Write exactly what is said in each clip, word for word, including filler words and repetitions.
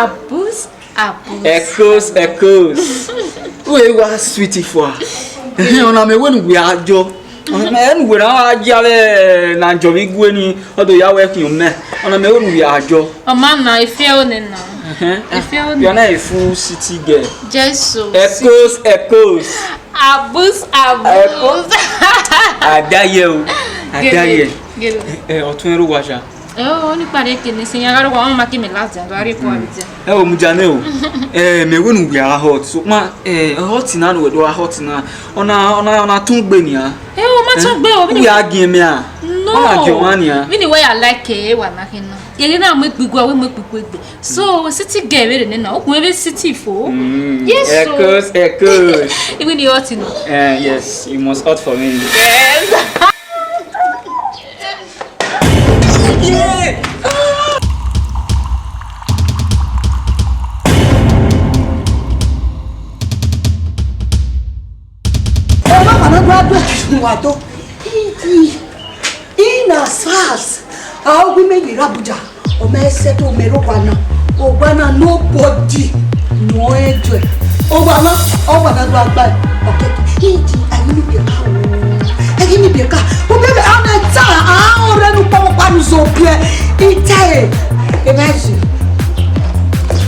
Abus, abus. Ekos, ekos. Uwẹ wa sweet fua. Ẹhẹn, ọna mẹ wẹ ne uwẹ a jọ. Ẹhẹn, ẹ ne uwẹ na wa jia vbe na jọ vbe igue ni, ọ do ya wẹ khian mẹ. Ọna mẹ wẹ ne uwẹ a jọ. Ọ ma na, I feel one na. Ẹhẹn. I feel one. You are not a full city girl. Jesu. Ekos, ekos. Abus, abus. Adaye o. Adaye. Gele. Eh, eh, ọtun ẹro wa sha. Eh, o ni kpare ke ni sin ya garo wa ma ke me last day, do are ko abi je. Ẹ o, mu jane o. Eh, mẹ wẹ ne uwẹ a hot. So, ma, eh, hot na ne uwẹ do a hot na. Ọna, ọna, ọna tun gbe nia. Eh, o ma tun gbe o, bi ni uwẹ a gi mẹ a. No. Ọna gi ọmwa nia. Bi ni uwẹ ya like e wa na khin na. Ere na mu ikpigua, wẹ mu ikpigua egbe. So, city girl vbe rre nena, okun vbe city fo. Mm, yes, so. Ekos, ekos. Even the hot, you know. Eh, yes, you must hot for me. Yes. Ẹ má bàa náà gbọ́ àdúrà kìí fún wa tó. In as far as a gu mẹ vbe rre Abuja, ọ ma sẹ te mẹ rre owa na, owa na nobody nọ enjoy. Owa na, owa na do agba ọkẹkẹ. Iji, ẹghi ni biẹ ka o. Ẹghi ni biẹ ka. Obebe, a na ta, a ore nu kpọmọkpa nu zo biẹ. Ita e. Imagine.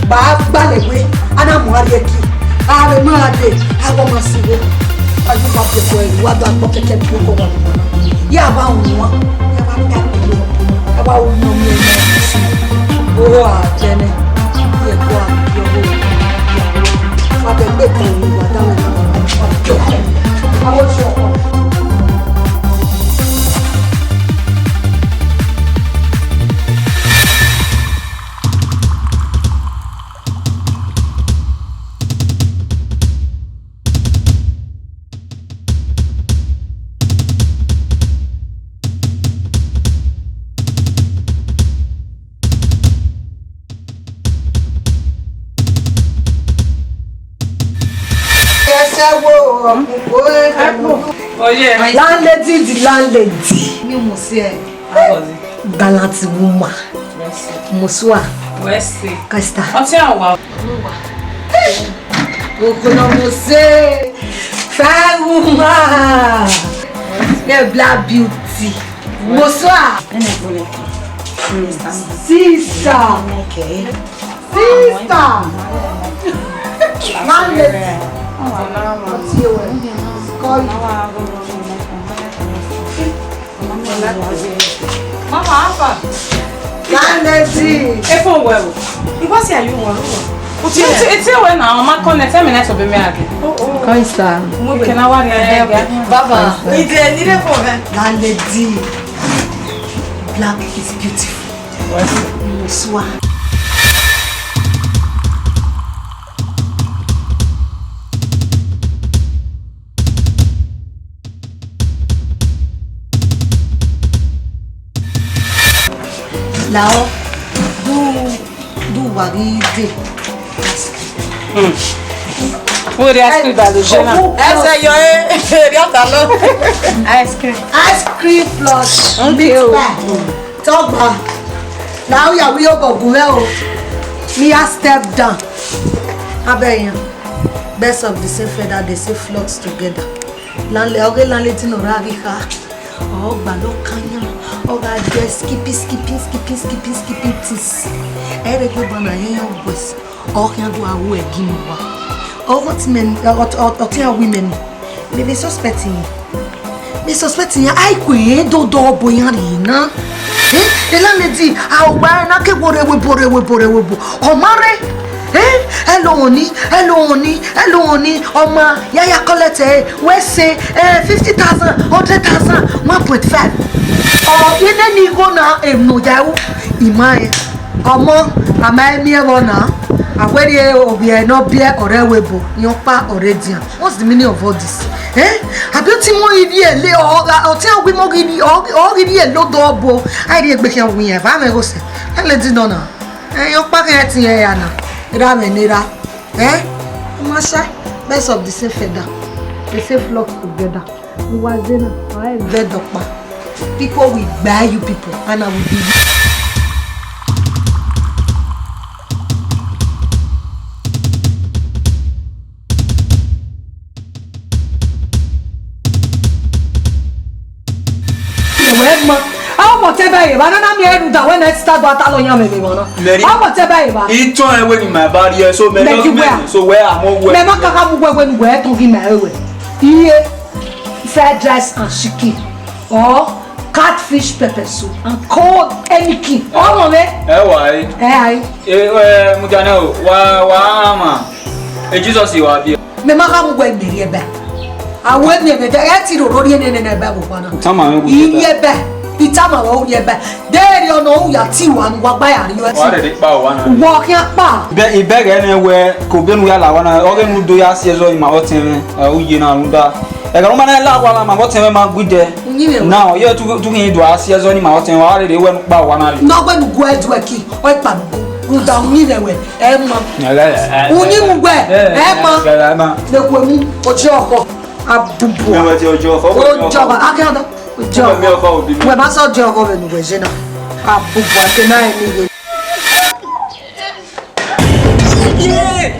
Ba gbalẹ wẹ, a na mu a rhie ẹki. A vbe ma a dee, a wẹ ma si vbe. A ju ba biẹ ko ẹre, wa do agbọ kẹkẹ biẹ ko wa. Ya ba wọn, ya ba ta kilo, ya ba wọn nọ mi ẹmọ. Oro a jẹ nẹ, ye ko a yo. Fa bẹ gbe kan ni wa da me na. A wo sọ. Ẹsẹ wo ọkpọkpọ ẹgbẹ? Landlady, the landlady. Ni mo si ẹ. Galant woman. Musua. Wẹ se. Kasta. Ọtí àwa. Okono mo se. Fine woman. A black beauty. Musua. Sister. Sister. Landlady. Ọtí ẹwẹ. Kọ́ yìí. Mama, how far? Landlady. Epo well. It was here you were. It's, it's here when I'm not connect ten minutes of me again. Oh, oh. Come, sir. Mo kena wa ri ẹ. Baba. Ide ni re ko he. Landlady. Black is beautiful. Musua. Lahọ, du, du wa ghi de. Hmm. Wo de ice cream ba do je na? Ẹsẹ yọ e, eri ọta lọ. Ice cream. Ice cream plus meat pie. Tọgba. Na u ya wi obọ gun mwẹ o. Me, I step down. Abẹ yan. Birds of the same feather, they say flocks together. Landlady, ọghe landlady nọ ra ghi kha. Ọ gba lọ kan yan. Ọ gha jẹ skipping, skipping, skipping, skipping, skipping things. Ẹ rẹ ghi ọba na yan yan worse. Ọ khian do a ru ẹgi ne uwa. Ọghe ọtẹn mẹ, ọ, ọ, ọtẹn a wi mẹ ni. Mẹ vbe suspect iran. Mẹ suspect iran, a i ku iran do dọ ọbo iran rhie na. Eh, landlady, a wu gba na ke wo re webo, re webo, re webo. Ọ ma rre. Eh, hello honey, hello honey, hello honey. Ọ ma ya ya collect, eh, wẹ se, eh, fifty thousand, hundred thousand, one point five. Ọ, ine ni igho na, em, no ya ru, ima rẹn. Ọmọ, a ma miẹn vbọ na, a wẹ rhie ovbi ẹre ne ọ biẹ ọre webo, rẹn ọkpa ọre edian. What's the meaning of all this? Eh? Abi ọtẹn mọ ghi rhie le, ọ gha, ọtẹn a wi mọ ghi rhie, ọ, ọ ghi rhie lodọ ọbo, a i rhie egbe khian wi yan, eva mwẹ gho sẹ. Landlady nọ na. Eh, rẹn ọkpa khian ẹtin ẹre ya na. Erha mwẹ ne erha. Eh? Ọ ma sha, birds of the same feather. They say flock together. Uwa zena, I am very dokpa. People will buy you people, and I will be. Ẹ ma, a ọ mọ te bẹghe evba nana miẹn rhunmwuda wẹ ne Esther do a ta lọ yan mwẹ vbe emwa na. Mary. A ọ mọ te bẹghe evba. Itọn ẹwẹ ni ma ba rhie, so mẹ Mẹ gi wẹ a. So wẹ a mọ wẹ. Mẹ ma kaka mu wẹ wẹ ne uwẹ tọn ghi ma ẹre wẹ. Iye, fried rice and chicken, or catfish pepper soup and cold anything. Ọ mọ vbe? Ẹ wa e. Ẹ ai. E, ẹ, mudia nẹ o, wa, wa ma. E Jesus wa bi. Mẹ ma gha mu wẹ ne rhie ẹbẹ. A wẹ ne ẹbẹ, ẹ ti roro rhie nene ne ẹbẹ vbe owa na. Tama mwẹ wu I rhie ẹbẹ, I tama wẹ u rhie ẹbẹ. De erriọ nọ u ya ti wa nu wa gba ya rhie Wa ẹtin. Rẹ de kpa owa na. Wọ khian kpa. Bẹ ibẹghẹ nẹ wẹ ko benu ya la wa na, ọghe nu do ya si ẹzọ ima ọtẹn mwẹ, ẹ, u ye na rhunmwuda. Ẹghẹ ne ma na la wa la ma ọtẹn mwẹ ma gui dẹ. Uyinmwẹ wẹ. Na, ọ ye tu tu khin do a si ẹzọ ni ma ọtẹn wa rere wẹ nu kpa owa na rre. Nọ wẹ nu gu ẹdu ẹki, ọ kpa nu gu. Rhunmwuda uyinmwẹ wẹ, ẹ ma. Uyinmwẹ wẹ, ẹ ma. Ẹ ma. Nẹkhuemu, oji ọkhọ. Abubu. Mẹ wẹ ti oji ọkhọ. Oji ọkhọ, akẹ ọdọ. Oji ọkhọ. Mẹ ọkhọ obi mi. Wẹ ma sẹ oji ọkhọ vbe nu wẹ je na. Abubu, akẹ na ẹ ni ye.